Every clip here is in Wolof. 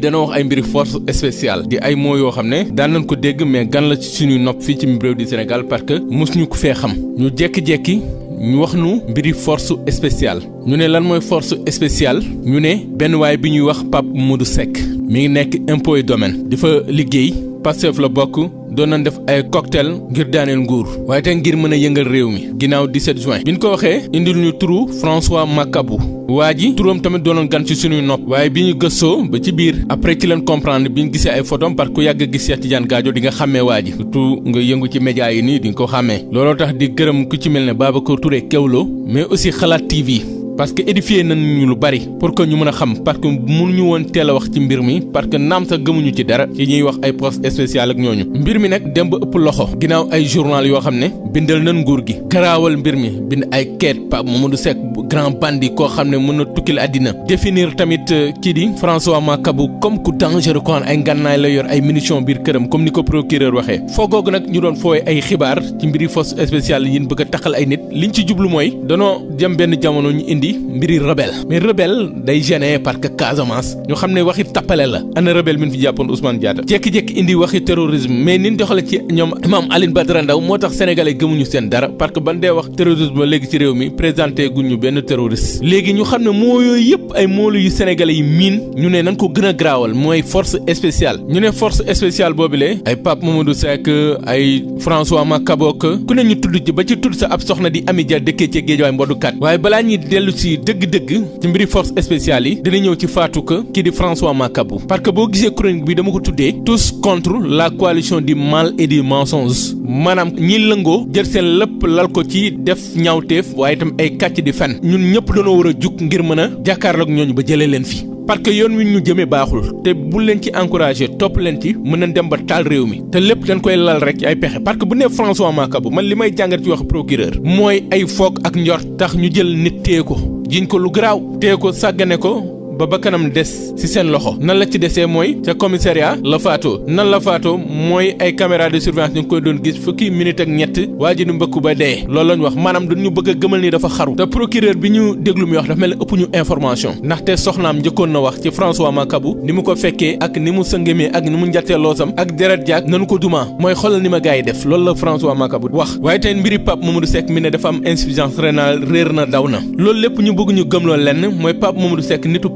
dana wax ay mbiri force spéciale di ay mots yoo xam ne daan nañ ko dégg mais gan la ci suñuy nopp fii ci réew du Sénégal parce que mosuñu ko fee xam ñu jekki-jekki ñu wax nu mbiri force spéciale ñu ne lan mooy force spéciale ñu ne benn waay bi ñuy wax Pape Mamadou Seck mi ngi nekk impôt et domaine di fa liggéey Pastef la bokk doon nañ def ay cocktail ngir daaneel nguur waaye te ngir mën a yëngal réew mi ginnaaw 17 juin bi ñu ko waxee indil ñu turu François Makabu waa ji turam tamit doonoon gan ci suñuy nopp waaye bi ñu gëstoo ba ci biir après ci leen comprendre bi ñu gisee ay photom parce que ku yàgg a gis Cheikh Tidiane Gadio di nga xàmmee waa ji surtout nga yëngu ci média yi nii di nga ko xàmmee looloo tax di gërëm ku ci mel ne Babacar Touré Kewlo mais aussi Xalaat TV parce que édifié nañ ñu lu bari pour que ñu mën a xam parce que mënuñu woon teel a wax ci mbir mi parce que naam sax gëmuñu ci dara ci ñuy wax ay poste spécial ak ñooñu mbir mi nag dem ba ëpp loxo ginnaaw ay journal yoo xam ne bindal nañ nguur gi garaawal mbir mi bind ay quête Pape Mamadou Seck grand bandit koo xam ne mën na tukkil àddina définir tamit kii di François Makabu comme ku dangereux ko ay ngànnaay la yor ay munitions biir këram comme ni ko procureur waxee foo googu nag ñu doon fooy ay xibaar ci mbiri force spéciale yi ñu bëgg a taxal ay nit liñ ci jublu mooy danoo jëm benn jamono ñu indi mbiri rebelle mais rebelle day gêné parce que Casamance ñu xam ne waxi tappale la ana rebelle min fi jàppoon Ousmane Diatta jékki-jékki indi waxi terrorisme mais nin doxale ci ñoom Imam Alioune Badara Ndao moo tax sénégalais gëmuñu seen dara parce que ban dee wax terrorisme ba léegi ci réew mi présenté guñu benn terroriste léegi ñu xam ne moo yooyu yëpp ay moolu yu sénégalais yi miin ñu ne nañ ko gën a graawal mooy force spéciale ñu ne force spéciale boobule ay Pape Mamadou Seck ay François Makabok ku ne ñu tudd ci ba ci tudd sa ab soxna di Ami Dia dëkkee ci Géejawaay mboddukat waaye balaa ñuy dellu si dëgg-dëgg ci mbiri force spéciale yi dina ñëw ci faatu que kii di François Makabu parce que boo gisee chronique bi dama ko tuddee tous contre la coalition du mal et du mensonge maanaam ñi lëngoo jël seen lépp lal ko ci def ñaawteef waaye itam ay kàcc di fen ñun ñëpp dañoo war a jug ngir mën a jàkkaarloog ñooñu ba jëlee leen fi parce que yoon wi ñu jëmee baaxul te bu leen ci encouragé topp leen ci mën nañ dem ba taal réew mi te lépp dañ koy lal rek ci ay pexe parce que bu nee François Makabu man li may jàngat ci wax procureur mooy ay foog ak njort tax ñu jël nit téye ko jiñ ko lu garaaw téye ko sàggane ko ba bakkanam des ci seen loxo nan la ci desee mooy ca commissariat la faatoo nan la faatoo mooy ay caméra de surveillance ñu ngi koy doon gis fukki minute ak ñett waa ji nu mbëkku ba dee loolu lañu wax maanaam dañu bëgg a gëmal ni dafa xaru te procureur bi ñu déglu muy wax dafa mel ne ëpp ñu information ndaxte soxnaam njëkkoon na wax ci François Makabu ni mu ko fekkee ak ni mu sëngamee ak ni mu njattee loosam ak deret jaag nanu ko duma mooy xoolal ni ma gars yi def loolu la François Makabu wax waaye tey mbiri Pape Mamadou Seck mi ne dafa am insuffisance rénale réer na daw na loolu lépp ñu bëgg ñu gëmloo lenn mooy Pape Mamadou Seck nitu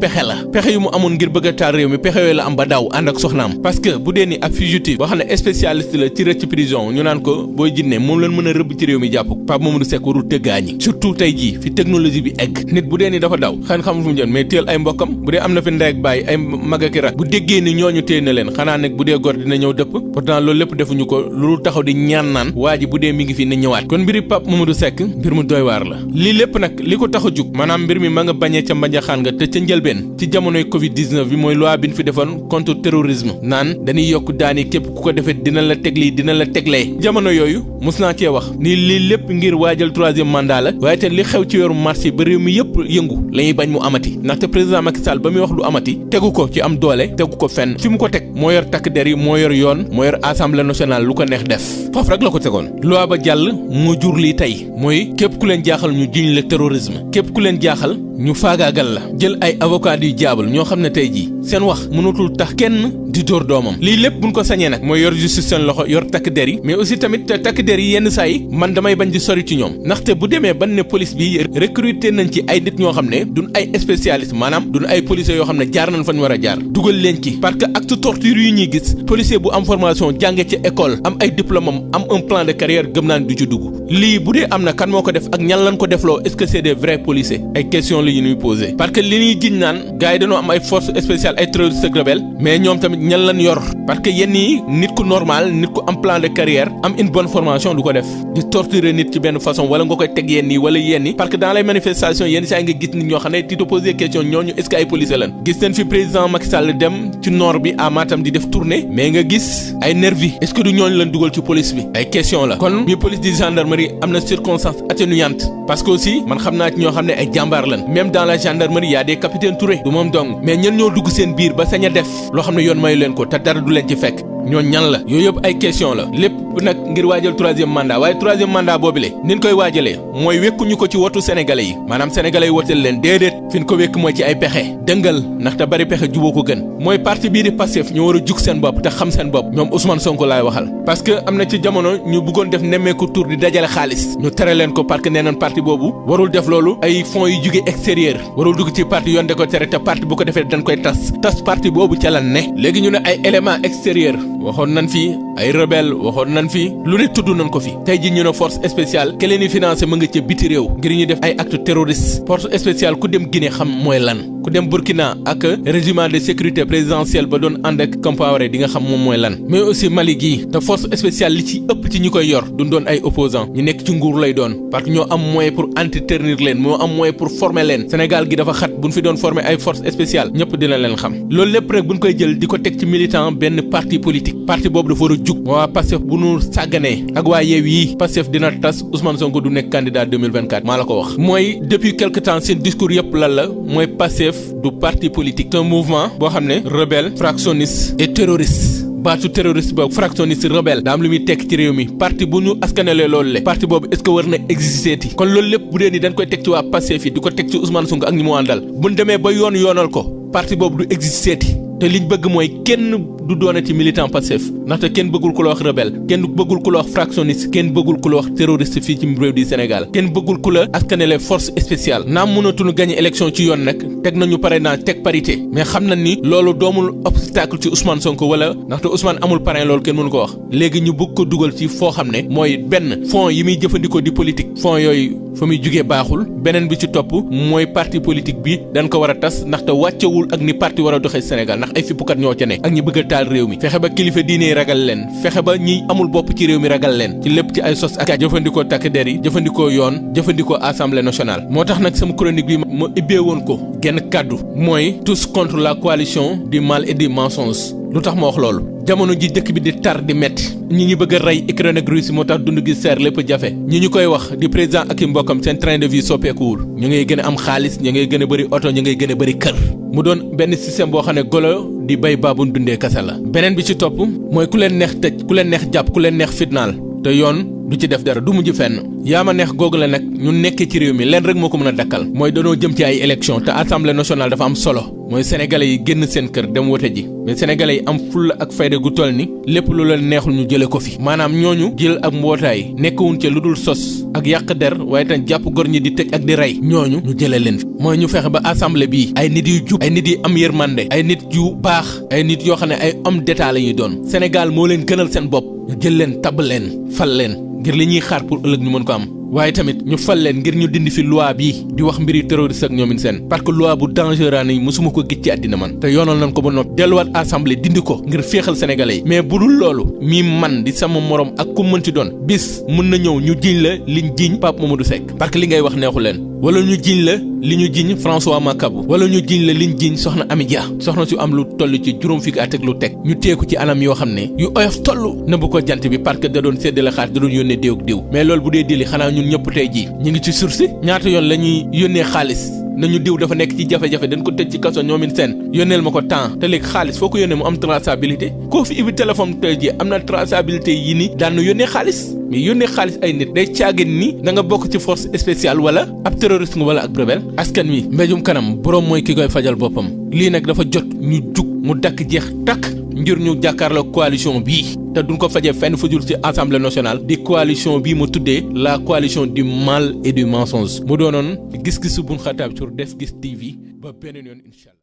pexe yu mu amoon ngir bëgg a taal réew mi pexe yooyu la am ba daw ànd ak soxnaam parce que bu dee ni ab fugitif boo xam ne spécialiste la ci rëcc prison ñu naan ko booy jinne moom leen mën a rëbb ci réew mi jàpp Pape Mamadou Seck warul tëggaañi surtout tey jii fi technologie bi egg nit bu dee ni dafa daw xan xamul fu mu jëm mais téel ay mbokkam bu dee am na fi ndey ak baay ay mag ak rak bu déggee ni ñooñu téye na leen xanaa nag bu dee gor dina ñëw dëpp pourtant loolu lépp defuñu ko loolu taxaw di ñaan naan waa ji bu dee mi ngi fi na ñëwaat kon mbiri Pape Mamadou Seck mbir mu doy waar la lii lépp nag li ko tax a jug maanaam mbir mi ma nga bañee ca mbajaxaan nga te ca njëlbeen ci jamonoy Covid-19 bi mooy loi bi ñu fi defoon contre terrorisme naan dañuy yokk daani képp ku ko defee dina la teg lii dina la teglee jamono yooyu mos naa cee wax ni lii lépp ngir waajal 3e mandat la waaye te li xew ci yoru marché ba réew mi yëpp yëngu la ñuy bañ mu amati ndaxte président Macky Sall ba muy wax lu amati tegu ko ci am doole tegu ko fenn fi mu ko teg moo yor takk der yi moo yor yoon moo yor assemblée nationale lu ko neex def foofu rek la ko tegoon loi ba jàll moo jur lii tey mooy képp ku leen jaaxal ñu jiñ la terrorisme képp ku leen jaaxal ñu faagaagal la jël ay avocat yu jaabal ñoo xam ne tey jii seen wax mënatul tax kenn di dóor doomam lii lépp buñ ko sañee nag mooy yor justice seen loxo yor takk der yi mais aussi tamit takk der yi yenn saa yi man damay bañ di sori ci ñoom ndaxte bu demee ban ne police bi recruter nañ ci ay nit ñoo xam ne duñ ay spécialiste maanaam duñ ay policiers yoo xam ne jaar nañ fa ñu war a jaar dugal leen ci parce que acte torture yu ñuy gis policier bu am formation jànge ci école am ay diplôme am un plan de carrière gëm naa ne du ci dugg lii bu dee am na kan moo ko def ak ñan lañ ko defloo est-ce que c'est des vrais policiers ay questions la yu ñuy poser parce que li ñuy jiñ naan gars yi dañoo am ay forces spéciales ay terroristes ak rebelles mais ñoom tamit ñan lañ yor parce que yenn yi nit ku normal nit ku am plan de carrière am une bonne formation du ko def di torturer nit ci benn façon wala nga koy teg yenn yi wala yenn yi parce que dans les manifestations yenn saa nga gis nit ñoo xam ne ti te poser question ñooñu est-ce que ay policiers lañ gis nañ fi président Macky Sall dem ci nord bi à Matam di def tournée mais nga gis ay nervi est-ce que du ñooñu lañ dugal ci police bi ay question la kon bi police di gendarmerie am na circonstance atténuante parce que aussi man xam naa ci ñoo xam ne ay jàmbaar lañ même dans la gendarmerie y a des capitaines Touré du moom dong mais ñen ñoo dugg seen biir ba sañ a def loo xam ne yoon mayu leen ko te dara du leen ci fekk ñoo ñan la yooyu yëpp ay question la lépp nag ngir waajal 3e mandat waaye 3e mandat boobule nin koy waajalee mooy wekkuñu ko ci wotu sénégalais yi maanaam sénégalais yi wotel leen déedéet fi ñu ko wekk mooy ci ay pexe dëngal ndaxte bari pexe juboo ko gën mooy parti bii di Pastef ñoo war a jug seen bopp te xam seen bopp ñoom Ousmane Sonko laay waxal parce que am na ci jamono ñu bëggoon def nemmeeku tour di dajale xaalis ñu tere leen ko parce que nee nañ parti boobu warul def loolu ay fonds yu jóge extérieur warul dugg ci parti yoon de ko tere te parti bu ko defee dañ koy tas parti boobu ca la ne léegi ñu ne ay éléments extérieurs waxoon nañ fi ay rebelle waxoon nañ fi lu ne tudd nañ ko fi tey ji ñu ne force spéciale ke leen di financé mu nga ca biti réew ngir ñu def ay acte terroriste force spéciale ku dem Guinée xam mooy lan ku dem Burkina ak régiment de sécurité présidentielle ba doon ànd ak Compaoré di nga xam moom mooy lan mais aussi Mali gii te force spéciale li ci ëpp ci ñi koy yor duñ doon ay opposants ñu nekk ci nguur lay doon parce que ñoo am moyen pour antiternir leen moo am moyen pour former leen Sénégal gi dafa xat buñ fi doon former ay force spéciale ñëpp dina leen xam loolu lépp rek buñ koy jël di ko teg ci militant benn parti politique parti boobu dafa war a jug waa Pastef bu nu sàgganee ak waa Yewwi yi Pastef dina tas Ousmane Sonko du nekk candidat 2024 maa la ko wax mooy depuis quelque temps seen discours yëpp lan la mooy Pastef du parti politique c'est un mouvement boo xam ne rebelle fractionniste et terroriste baatu terroriste boobu fractionniste rebelle daa am lu muy tekk ci réew mi parti bu ñu askanalee loolu le parti boobu est-ce que war na exister ti kon loolu lépp bu dee ni dañ koy teg ci waa Pastef yi di ko teg ci Ousmane Sonko ak ñi mu àndal buñ demee ba yoonal ko parti boobu du exister ti te liñ bëgg mooy kenn du doonati militant Pastef ndaxte kenn bëggul ku la wax rebelle kenn bëggul ku la wax fractionniste kenn bëggul ku la wax terroriste fii ci réew di Sénégal kenn bëggul ku la askanele force spéciale naam mënatuñu gagné élection ci yoon nag teg nañu parrainage teg parité mais xam nañ ni loolu doomul obstacle ci Ousmane Sonko wala ndaxte Ousmane amul parrain loolu kenn mënu ko wax léegi ñu bëgg ko dugal ci foo xam ne mooy benn fonds yi muy jëfandikoo di politique fonds yooyu fa muy jugee baaxul beneen bi ci topp mooy parti politique bi dañ ko war a tas ndaxte wàccewul ak ni parti war a doxee Sénégal ndax ay fippukat ñoo ca ne ak ñi bëgg a taal réew mi fexe ba kilifa diine yi ragal leen fexe ba ñi amul bopp ci réew mi ragal leen ci lépp ci ay sos ak jëfandikoo takk der yi jëfandikoo yoon jëfandikoo assemblée nationale moo tax nag sama chronique bi ma ibbee woon ko genn kàddu mooy tous contre la coalition du mal et du mensonge lu tax ma wax loolu jamono ji dëkk bi di tar di metti ñi bëgg a rey Ukraine ak Russie moo tax dund gi seer lépp jafe ñu koy wax di président ak i mbokkam seen train de vie soppeekuwul ñu ngay gën a am xaalis ñu ngay gën a bëri oto ñu ngay gën a bëri kër mu doon benn système boo xam ne golo di bay baabun dundee kasa la beneen bi ci topp mooy ku leen neex tëj ku leen neex jàpp ku leen neex fitnaal te yoon du ci def dara du mujj fenn yaa ma neex googu la nag ñu nekkee ci réew mi leen rek moo ko mën a dakkal mooy danoo jëm ci ay élection te assemblée nationale dafa am solo mooy sénégalais yi génn seen kër dem wote ji mais sénégalais yi am fulla ak fayda gu toll ni lépp lu leen neexul ñu jële ko fi maanaam ñooñu jël ak mbootaay nekkawuñ ca lu dul sos ak yàq der waaye tam jàpp gor ñi di tëj ak di rey ñooñu ñu jële leen fi mooy ñu fexe ba assemblée bii ay nit yu jub ay nit yu am yërmande ay nit yu baax ay nit yoo xam ne ay homme d'état la ñuy doon Sénégal moo leen gënal seen bopp ñu jël leen tabb leen fal leen ngir li ñuy xaar pour ëllëg ñu mën ko am waaye tamit ñu fal leen ngir ñu dindi fi loi bii di wax mbiri terroriste ak ñoomin seen parce que loi bu dangereux ni mosuma ko gis ci àddina man te yoonal nañ ko ba noppi delluwaat assemblée dindi ko ngir féexal sénégalais yi mais bu dul loolu mii man di sama morom ak ku mën ci doon bis mën na ñëw ñu jiñ la liñ jiñ Pape Mamadou Seck parce que li ngay wax neexu leen wala ñu jiñ la li ñu jiñ François Makabu wala ñu jiñ la liñ jiñ soxna Ami Dia soxna su am lu toll ci juróom fukki at ak lu teg ñu teeku ci anam yoo xam ne yu oyof toll nëbb ko jant bi parce que da doon séddale xaalis da doon yónnee déew ak diw mais loolu bu dee dili xanaa ñun ñëpp tey jii ñu ngi ci sursis ñaata yoon la ñuy yónnee xaalis nañu diw dafa nekk ci jafe-jafe dañ ko tëj ci kaso ñoomin seen yónneel ma ko temps te léegi xaalis foo ko yónnee mu am traçabilité koo fi ibi téléphone tey jii am na traçabilité yi ni daan na yónnee xaalis mais yónnee xaalis ay nit day caagin ni da nga bokk ci force spéciale wala ab terroriste nga wala ak rebelle askan wi mbéjum kanam boroom mooy ki koy fajal boppam lii nag dafa jot ñu jug mu dakk jeex takk ngir ñu jàkkaarloo coalition bii te duñ ko fajee fenn fujul ci assemblée nationale di coalition bii mu tuddee la coalition du mal et du mensonge mu doonoon gis-gisu Boun Khatab sur Def Gis TV ba beneen yoon incha allah